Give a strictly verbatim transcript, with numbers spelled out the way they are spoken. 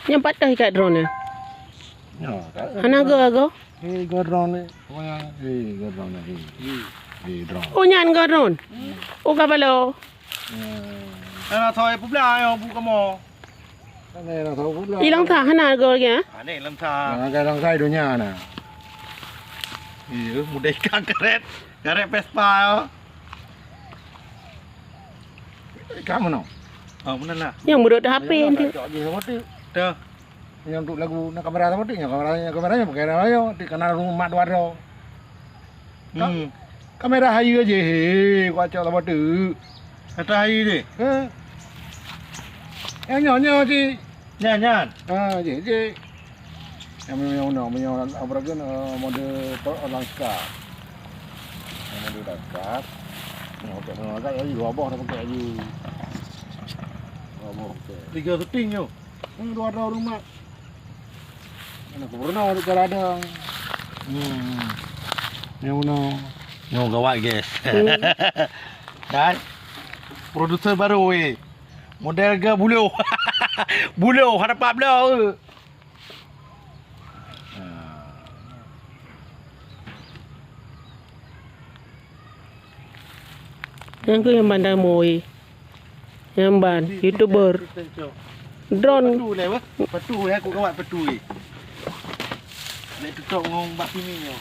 Nyang pat teuh ikat drone nyan? Nyoe, tak. Hana go, go? Eh, go drone ni. Pokoknya, eh, go drone ni. Eh, eh, drone. Oh, nyan go drone. Oh, ka balo. Hmm. Hana soe peublah, ayo bu kamoe. Hana soe peublah. Ilang sa hana go lagi, ha? Hana ilang sa. Hana ilang sa dunia na. Iya, mudah ikan karet. Karet Vespa, yo. Kamu no. Oh, mana lah? Yang mudah dah H P nanti. Dah. Nyang untuk lagu nak kamera sama tu, nyang kamera, nyang kamera nyang pakai kamera yo, ti kana rumah dua dah. Ka-, hmm. Kamera hayu aja, he, kau acak sama tu. Kata hayu deh. He. Yang nyo, nyo, cik. Nyan, nyan. Ha, cik, cik. Yang, yang, yang, yang, yang, apa lagi, eh, mode per-, lanskap. Yang mode lanskap. Yang pakai lanskap, lagi dua boh dah pakai lagi. Dua boh pakai. Tiga setting nyo. Hmm, dua, dua rumah. Mana pernah ada ladang. Hmm. Yang mana? Nyoe gawat, guys. Hmm. Kan? Produser baru, weh. Model ke buluh. Buluh, hadapan buluh. Nyang keuh nyang ban tamu, weh. Nyang ban, YouTuber. Drone. Patu lé, weh. Patu, weh, aku kawat patu, weh. Lek tutok ngon bak sini, yo.